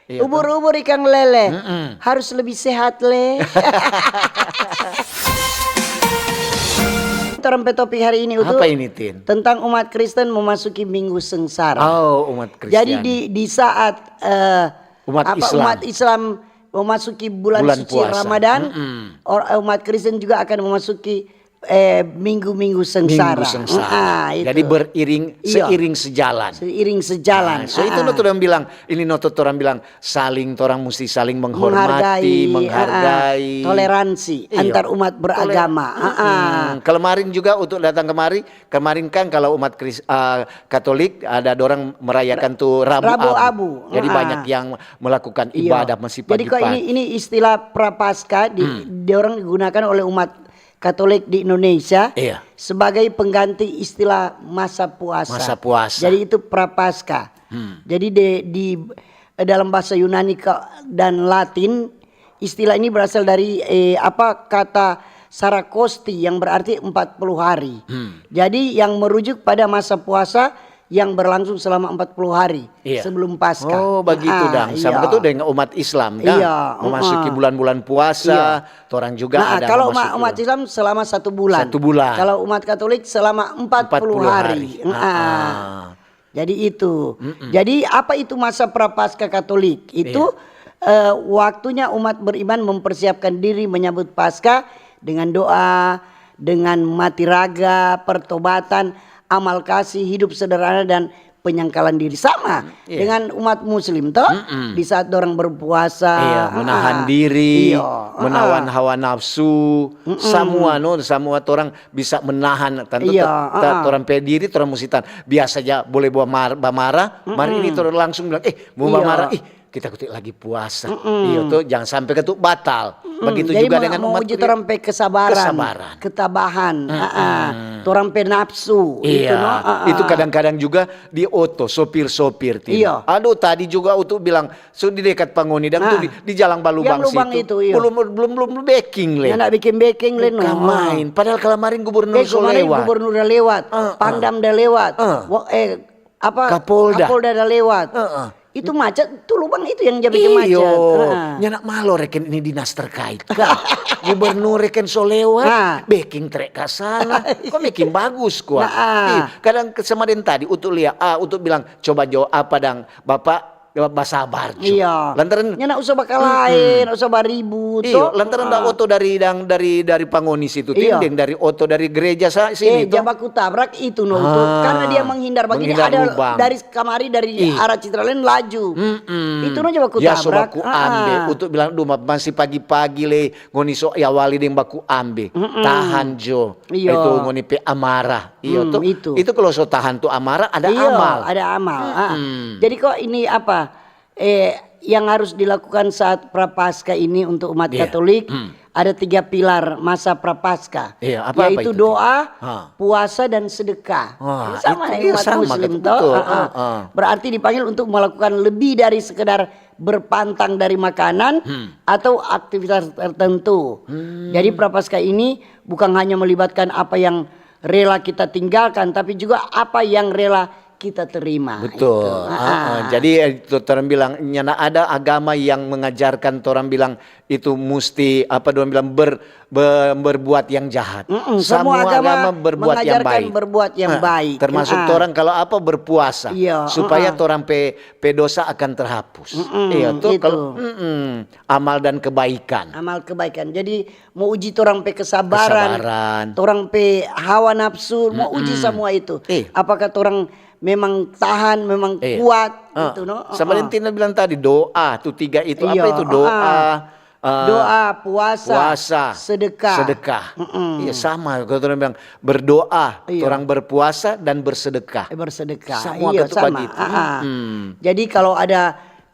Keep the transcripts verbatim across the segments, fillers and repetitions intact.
Iya, ubur-ubur ikang lele. Mm-mm. Harus lebih sehat, le. Torang pe topik hari ini, Utu, apa ini, Tin? Tentang umat Kristen memasuki Minggu Sengsara. Oh, umat Kristen. Jadi di, di saat, eh, umat apa, Islam. Umat Islam memasuki bulan, bulan suci puasa. Ramadan, mm-mm, or-, umat Kristen juga akan memasuki, eh, minggu-minggu sengsara. Minggu sengsara. Ah, itu. Jadi beriring, iya, seiring sejalan. Seiring sejalan. Nah, so itu, ah, no tu orang bilang, ini no tu orang bilang, saling, orang musti saling menghormati, menghargai, menghargai. Ah, ah. Toleransi, iya, antar umat beragama. Toler-, ah, ah, mm-mm. Kemarin juga untuk datang kemari, kemarin kan kalau umat Kris-, ah, Katolik ada dorang merayakan tu Rabu, Rabu Abu. Abu. Jadi, ah, ah, banyak yang melakukan, iya, ibadah masih pagi-pagi. Jadi kok ini, ini istilah Prapaskah di, hmm, dorang digunakan oleh umat Katolik di Indonesia, iya, sebagai pengganti istilah masa puasa. Masa puasa. Jadi itu Prapaskah. Hmm. Jadi de-, di, dalam bahasa Yunani ke, dan Latin, istilah ini berasal dari, eh, apa, kata Sarakosti yang berarti empat puluh hari. Hmm. Jadi yang merujuk pada masa puasa yang berlangsung selama empat puluh hari, iya, sebelum Paskah. Oh, bagitu, ah, dang. Sama, iya, betul dengan umat Islam, kan? Iya, memasuki, heeh, bulan-bulan puasa, iya, torang juga, nah, ada kalau memasuki umat, umat bulan Islam selama satu bulan. Satu bulan. Kalau umat Katolik selama empat puluh hari. Empat puluh hari. Heeh. Ah. Jadi itu. Mm-mm. Jadi apa itu masa Prapaskah Katolik? Itu, iya, eh, waktunya umat beriman mempersiapkan diri menyambut Paskah dengan doa, dengan mati raga, pertobatan, amal kasih, hidup sederhana, dan penyangkalan diri. Sama, iya, dengan umat Muslim, toh. Mm-mm. Di saat dorang berpuasa, iya, ah, menahan diri, iya, ah, menawan hawa nafsu, mm-mm, samua, no, samua torang bisa menahan. Tentu, iya, ta-, ta-, ah, torang pe diri, torang musti tahan. Biasa ja boleh bamar-, bamarah, mar ini, mm-mm, torang langsung bilang, "Eh, mo, iya, bamarah, ih, kita kutik lagi puasa." Mm-mm. Iyo to, jangan sampe katu batal. Mm-mm. Begitu juga dengan umat Kri-, jadi mo-, mo uji torang pe kesabaran, kesabaran, ketabahan, mm-mm, ah, ah, torang pe nafsu, itu, iya, no? Ah, ah. Itu kadang-kadang juga di oto, sopir-sopir, Tin. Iya. Aduh, tadi juga Utu bilang, so di dekat pa ngoni, dang, tu di, di jalang balubang situ. Yang lubang itu, iya. Belum, belum, belum beking, le. Nyanda beking-beking, le, no. Bukan main. Padahal kalamarin gubernur so lewat. Eh, kalamarin gubernur da lewat, ah, ah, Pangdam da lewat. Ah. Wa-, eh, apa, Kapolda. Kapolda da lewat. Heeh. Itu macet, tu lubang itu yang ja beking macet. Iyo. Heeh. Nyanda malo reken ini dinas terkait ka. Gubernur reken so lewat, nah, beking trek ka sana. Ko beking bagus kwa. Nah, ah. Ih, kadang ke-, sama deng tadi, Utu lia, ah, Utu bilang, "Coba jo apa dang, Bapak, ya, basabar jo." Iya. Lantaran nyanda usah bakalae, mm-mm, usah baribut, iyo, to? Lantaran da, ah, oto dari, dang, dari, dari pa ngoni situ, iya, Tin, deng dari oto dari gereja sa-, sini, eh, to? Ja baku tabrak itu, no, tu. Ah, karena dia menghindar bagini, menghindar ada lubang. Dari kamari, dari, ih, arah Citraland laju. Mm-mm. Itu no ja baku tabrak. Ya, so baku ambe. Ah, ah. Utu bilang, "Duh, ma-, masih pagi-pagi le, ngoni so awali deng baku ambe. Mm-mm. Tahan jo. Iyo. Itu ngoni pe amarah." Iyo, hmm, to. Itu. Itu kalau so tahan tu amarah, ada amal. Iyo, ada amal. Ah. Mm-mm. Jadi kok ini apa? Eh, yang harus dilakukan saat Prapaskah ini untuk umat, iya, Katolik, hmm, ada tiga pilar masa Prapaskah, iya, apa-apa yaitu itu, doa, ha, puasa, dan sedekah. Wah, ini sama itu, deng, iya, umat, sama, Muslim, betul, to? Betul. Ah, ah. Ah, ah. Berarti dipanggil untuk melakukan lebih dari sekedar berpantang dari makanan, hmm, atau aktivitas tertentu. Hmm. Jadi, Prapaskah ini bukan hanya melibatkan apa yang rela kita tinggalkan, tapi juga apa yang rela kita terima. Betul. Itu. Ah, ah. Ah. Jadi, eh, itu torang bilang, nyanda ada agama yang mengajarkan torang bilang itu musti, apa, dorang bilang, ber-, be-, berbuat yang jahat. Mm-mm. Semua agama berbuat yang baik. Semua agama mengajarkan berbuat yang baik. Ah, termasuk, ah, torang kalau apa, berpuasa. Iya, supaya, ah, ah, torang pe, pe dosa akan terhapus. Mm-mm, iya, tuh, itu. Kalau, mm-mm, amal dan kebaikan. Amal kebaikan. Jadi, mo uji torang pe kesabaran, kesabaran, torang pe hawa nafsu, mo uji, mm-mm, samua itu. Eh. Apakah torang memang tahan, memang, iya, kuat, ah, gitu, no? Sama, ah, ah, deng Tina bilang tadi, doa, tu tiga itu. Iya, apa itu? Doa, ah, ah, doa, puasa, puasa, sedekah. Sedekah. Mm-mm. Iya, sama. Kalau torang bilang berdoa, iya, torang berpuasa dan bersedekah. Eh, bersedekah. Sama, iya, katu sama, bagitu. Ah, ah. Mm-mm. Jadi, kalau ada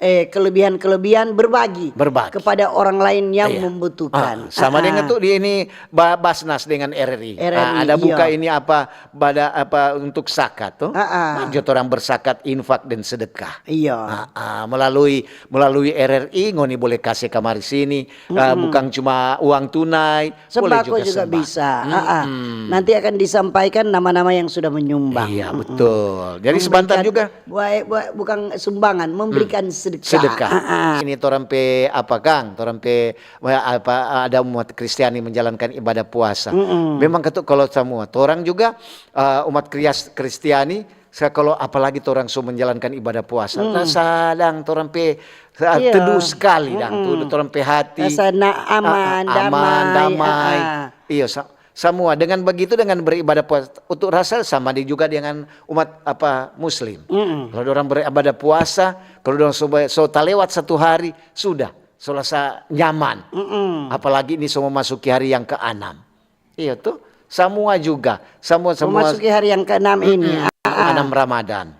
eh, kelebihan-kelebihan, berbagi, berbagi kepada orang lain yang, iya, membutuhkan. Ah, sama, ah, dengan, ah, tu di ini Ba-, Basnas dengan R R I. R R I, ah, ada, iya, buka ini apa, bada-, apa, untuk zakat tu. Ah, ah. Mari jo torang berzakat, infak, dan sedekah. Iya. Ah, ah, melalui, melalui R R I, ngoni boleh kase kamari sini. Ah, mm-mm, bukan cuma uang tunai, boleh juga sembako. Sembako juga bisa. Ah, ah. Mm-mm. Nanti akan disampaikan nama-nama yang sudah menyumbang. Iya, mm-mm, betul. Jadi, memberikan sebentar juga. Buai-, buai-, bukan sumbangan, memberikan, mm, sedekah. Ini torang pe apa, kang? Torang pe, apa, ada umat Kristiani menjalankan ibadah puasa. Memang katu kalau samua torang juga, eh, umat Krias-, Kristiani, kalau apalagi torang so menjalankan ibadah puasa, rasa dang torang pe, eh, teduh sekali dang tu, torang pe hati, rasa na-, aman, damai, damai. Iyo, sa-, samua. Dengan begitu, dengan beribadah puasa, untuk rasa sama di-, juga dengan umat apa, muslim. Kalau dorang beribadah puasa, kalau dorang so, so talewat satu hari, sudah, so rasa nyaman. Apalagi ini so memasuki hari yang keenam. Iyo tu, samua juga, samua, samua. Memasuki hari yang keenam ini. Enam Ramadan.